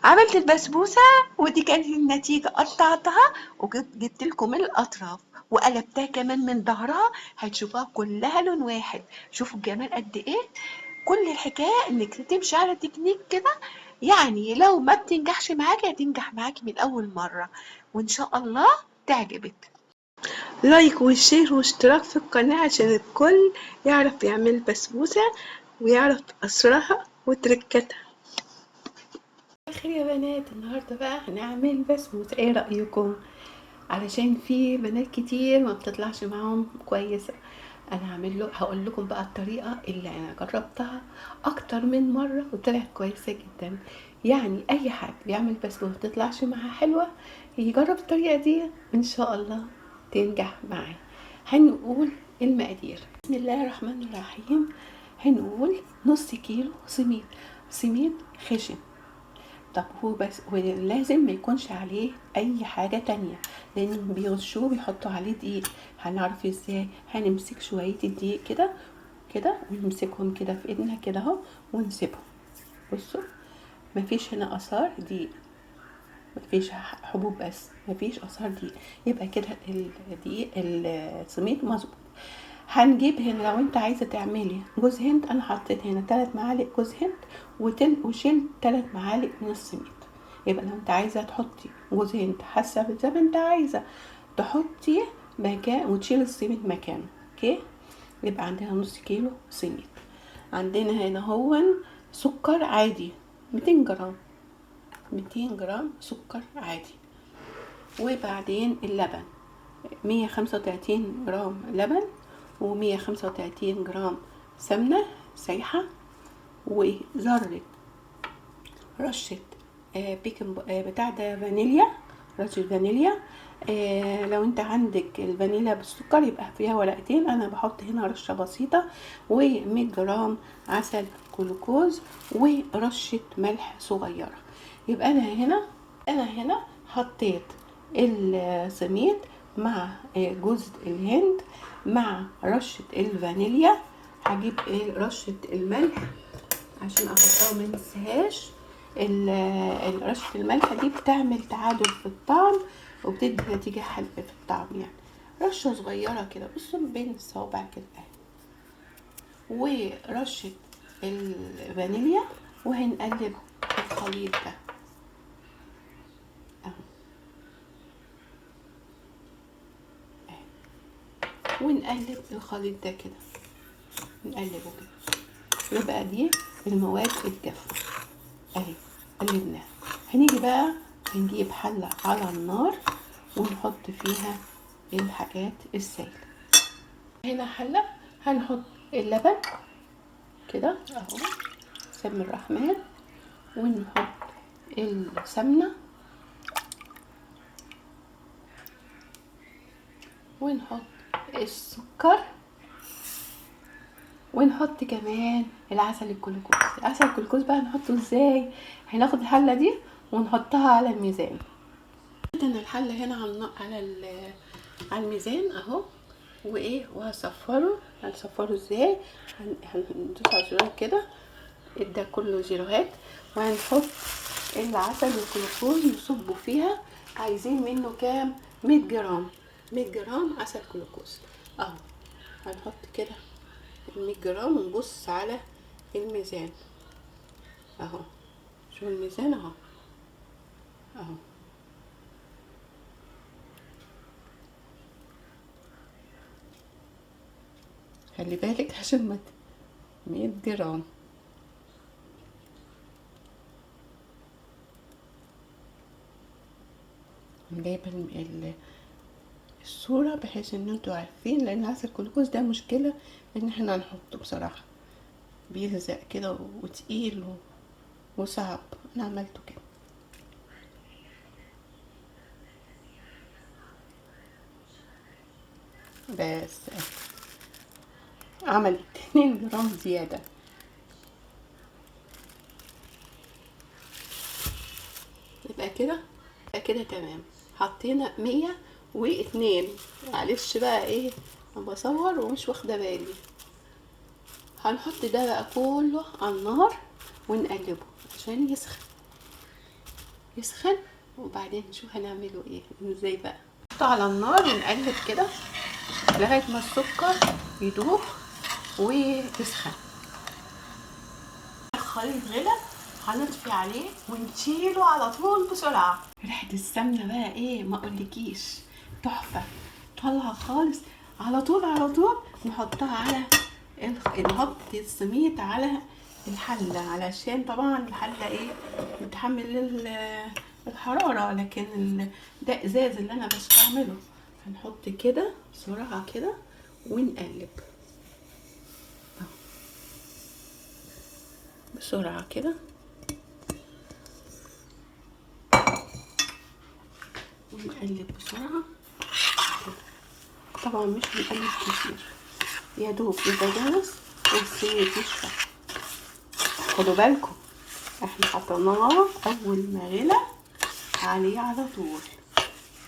عملت البسبوسة ودي كانت النتيجة، قطعتها وجبت لكم الأطراف وقلبتها كمان من ظهرها، هتشوفوها كلها لون واحد. شوفوا الجمال قد إيه. كل الحكاية إنك تمشي على تكنيك كده، يعني لو ما بتنجحش معاكي هتنجح معاكي من أول مرة، وإن شاء الله تعجبك. like و share واشتراك في القناة عشان الكل يعرف يعمل بسبوسة ويعرف أسرها وتركتها. الخير يا بنات، النهارده بقى هنعمل بسبوسه. ايه رايكم؟ علشان في بنات كتير ما بتطلعش معاهم كويسة. انا هقول لكم بقى الطريقة اللي انا جربتها اكتر من مرة وطلعت كويسة جدا. يعني اي حد بيعمل بسبوسه ما بتطلعش معاه حلوة يجرب الطريقة دي ان شاء الله تنجح معاه. هنقول المقادير. بسم الله الرحمن الرحيم. هنقول نص كيلو سميد، سميد خشن. طب هو بس ولازم ما يكونش عليه اي حاجة تانية، لان بيغشوه بيحطوا عليه دقيق. هنعرف ازاي؟ هنمسك شوية الدقيق كده كده ونمسكهم كده في ايدنا كده اهو ونسيبهم. بصوا مفيش هنا اثار دقيق، مفيش حبوب، بس مفيش اثار دقيق، يبقى كده الدقيق السميد مظبوط. هنجيب هنا لو انت عايزه تعملي جوز هند، انا حطيت هنا 3 معالق جوز هند وشلت 3 معالق من السميد. يبقى لو انت عايزه تحطي جوز هند حسب زي ما انت عايزه تحطي مكان وتشيل السميد مكانه. okay، يبقى عندنا نص كيلو سميد. عندنا هنا هو سكر عادي 200 جرام، 200 جرام سكر عادي. وبعدين اللبن 135 جرام لبن، و135 جرام سمنة سايحة، وذرة رشة baking بتاع ده فانيليا، رشة فانيليا. لو انت عندك الفانيليا بالسكر يبقى فيها ورقتين، انا بحط هنا رشة بسيطة. و100 جرام عسل جلوكوز، ورشة ملح صغيرة. يبقى انا هنا حطيت السميد مع جوز الهند مع رشة الفانيليا. هجيب رشة الملح عشان احطها ما انساهاش. رشة الملح دي بتعمل تعادل في الطعم وبتدي نتيجة حلوة في الطعم، يعني رشة صغيرة كده بصوا بين الصوابع كده اهي. ورشة الفانيليا، وهنقلب الخليط ده اهو، ونقلب الخليط ده كده، نقلبه كده. يبقى دي المواد الجافة اهي قلبناها. هنيجي بقى هنجيب حلة على النار ونحط فيها الحاجات السايلة. هنا حلة هنحط اللبن كده اهو، بسم الرحمن، ونحط السمنة، ونحط السكر، ونحط كمان العسل الجلوكوز. العسل الجلوكوز بقى هنحطه ازاي؟ هناخد الحلة دي ونحطها على الميزان. انا الحلة هنا على الميزان اهو، وايه وهصفره. هنصفره ازاي؟ هندوس على الزرار كده، ده كله زيروهات، وهنحط العسل الجلوكوز نصبه فيها. عايزين منه كام؟ 100 جرام، 100 جرام عسل جلوكوز اهو. هنحط كده 100 جرام ونبص على الميزان اهو، شوف الميزان اهو اهو. خلي بالك عشان ما 100 جرام. جايبه الصورة بحيث ان انتوا عارفين، لان عسل الجلوكوز ده مشكلة ان احنا هنحطه بصراحة بيلزق كده وتقيل وصعب. انا عملته كده. بس عمل 2 جرام زيادة. يبقى كده تمام. حطينا 102. معلش بقى ايه، انا بصور ومش واخده بالي. هنحط ده بقى كله على النار ونقلبه عشان يسخن. يسخن وبعدين نشوف هنعمله ايه ازاي بقى. نحطه على النار ونقلب كده لغاية ما السكر يدوب ويسخن. الخليط غلى، هنطفي عليه ونشيله على طول بسرعة. ريحه السمنة بقى ايه ما اقولكيش، تحفة طالعه خالص. على طول على طول نحطها على نحط السميد على الحلة، علشان طبعا الحلة ايه بتحمل الحرارة، لكن ده ازاز اللي انا بستعمله. هنحط كده بسرعة كده ونقلب بسرعة كده ونقلب بسرعة. طبعا مش هنقلب كتير، يا دوب يتجانس والسميد يشرب. خدوا بالكم احنا حطيناه اول ما غلى عليه على طول،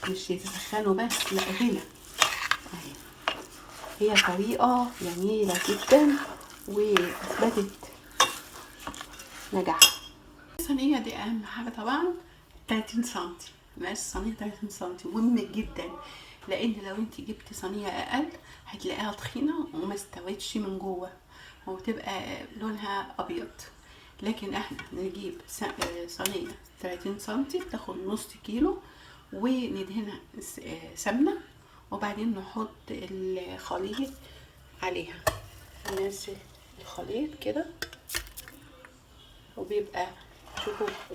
مش يتسخنوا بس، لا غلى اهي. هي طريقة جميلة جدا واثبتت نجاحها. الصينية دي اهم حاجة طبعا 30 سنتي، مقاس الصينية 30 سنتي مهم جدا، لان لو انت جبتي صينية اقل هتلاقيها تخينة وما استوتش من جوه وتبقى لونها ابيض. لكن احنا نجيب صينية 30 سنتي بتاخد نص كيلو، وندهنها سمنة، وبعدين نحط الخليط عليها. ننزل الخليط كده وبيبقى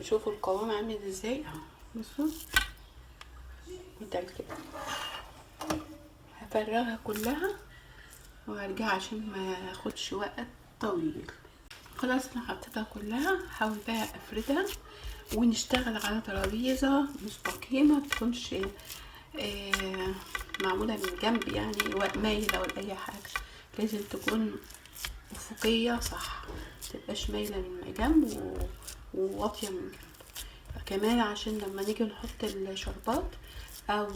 شوفوا القوام عامل ازاي اهو. بصوا متل كده. هفرغها كلها وهرجع عشان ما اخدش وقت طويل. خلاص انا حطيتها كلها، هحاول بقى افردها ونشتغل على ترابيزة مستقيمة، متكونش معمولة من جنب يعني مايلة ولا اي حاجة، لازم تكون افقية صح، متبقاش مايلة من جنب وواطيه من جنب كمان، عشان لما نيجي نحط الشربات او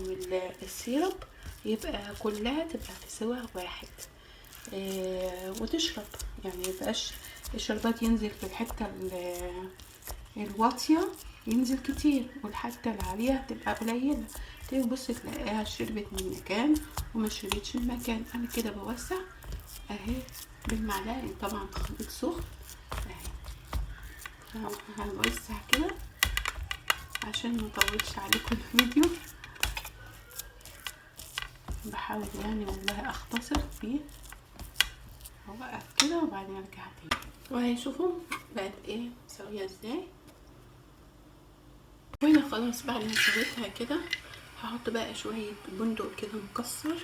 السيرب يبقى كلها تبقى في سوا واحد، وتشرب، يعني ميبقاش الشربات ينزل في الحتة الواطيه ينزل كتير والحتة العالية تبقى قليله. تيجي بص تلاقيها شربت من مكان وما شربتش من مكان. انا كده بوسع اهي بالمعلقه، طبعا خليط سخن اهي، هنوسع كده عشان ما اطولش عليكم الفيديو، بحاول يعني والله اختصر فيه. هوقف كده وبعدين ارجع تاني. وهي شوفوا بقت ايه مسويه ازاي. وهنا خلاص بعد ما سويتها كده هحط بقى شوية بندق كده مكسر،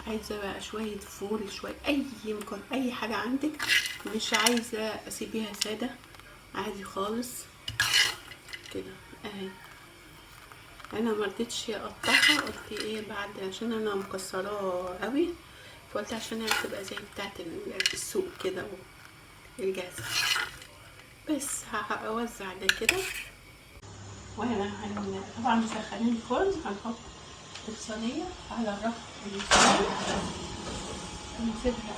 عايزه بقى شوية فول، شوية اي مكون، اي حاجة عندك، مش عايزه اسيبيها ساده عادي خالص كده اهي. انا ما رضيتش اقطعها، قلت ايه بعد عشان انا مكسراه قوي، فقلت عشان هي تبقى زي بتاعه السوق كده الجاهزة. بس هوزع ده كده. وهنا طبعا مسخنين الفرن، هنحط الصينية على الرف المستوي ونسيبها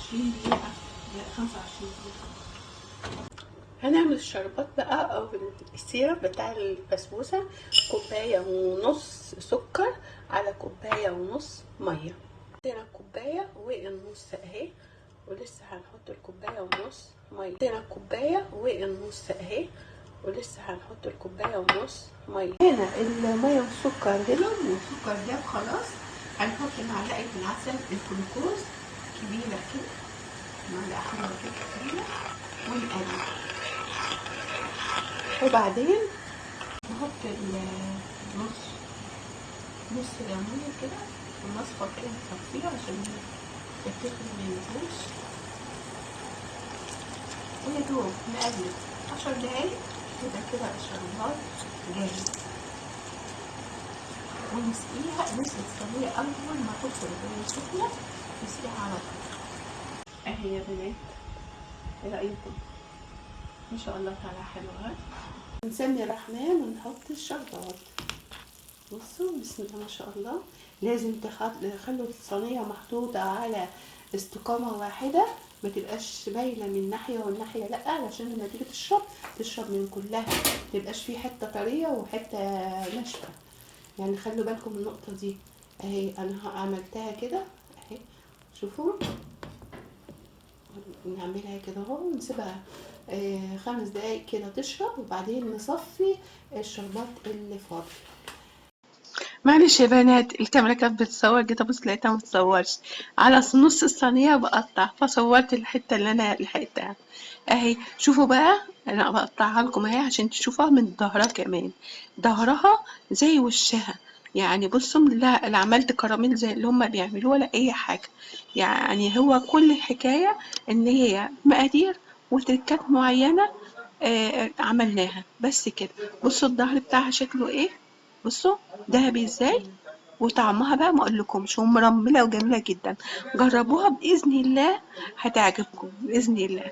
20 دقيقة لا 25 دقيقة. هنعمل الشربات بقى او السيرب بتاع البسبوسه. 1.5 كوباية سكر على 1.5 كوباية مية. حطينا 1.5 كوباية اهي، ولسه هنحط 1.5 كوباية مية. حطينا 1.5 كوباية اهي، ولسه هنحط 1.5 كوباية مية. هنا المية والسكر غلوا والسكر داب خلاص. هنحط معلقه العسل الجلوكوز كبيرة كده، معلقه حلوة كده كبيرة، ونقلب. وبعدين نحط نص ليمونه كده ونصفى كده، نصفيها عشان التفل ما ينزلش. ويا دوب نقلب 10 دقايق يبقى كده الشربات جاهز. ونسقيها، نسقي الصينية أول ما تدخل وهي سخنة، نسقيها على طول. أهي يا بنات، إيه رأيكم؟ إن شاء الله تعالى حلوة. نسمي الرحمن ونحط الشربات. بصوا بسم الله ما شاء الله. لازم تخلوا الصينية محطوطة على استقامة واحدة ما تبقاش بايله من ناحية والناحية لا، علشان لما تيجي تشرب تشرب من كلها، ما تبقاش في حتة طرية وحتة ناشفة. يعني خلوا بالكم من النقطة دي. اهي انا عملتها كده اهي، شوفوا نعملها كده اهو، ونسيبها 5 دقايق كده تشرب، وبعدين نصفي الشربات اللي فاضل. معلش يا بنات الكاميرا كانت بتصور، جيت ابص لقيتها ما بتصورش. على نص الصينية بقطع، فصورت الحتة اللي انا لحقتها اهي. شوفوا بقى انا بقطعها لكم اهي عشان تشوفوها من ظهرها كمان، ظهرها زي وشها. يعني بصوا لا عملت كراميل زي اللي هما بيعملوه ولا اي حاجة. يعني هو كل الحكاية ان هي مقادير وتركات معينة، عملناها بس كده. بصوا الظهر بتاعها شكله ايه، بصوا دهبي ازاي، وطعمها بقى ما اقولكمش، ومرمله وجميلة جدا. جربوها باذن الله هتعجبكم باذن الله.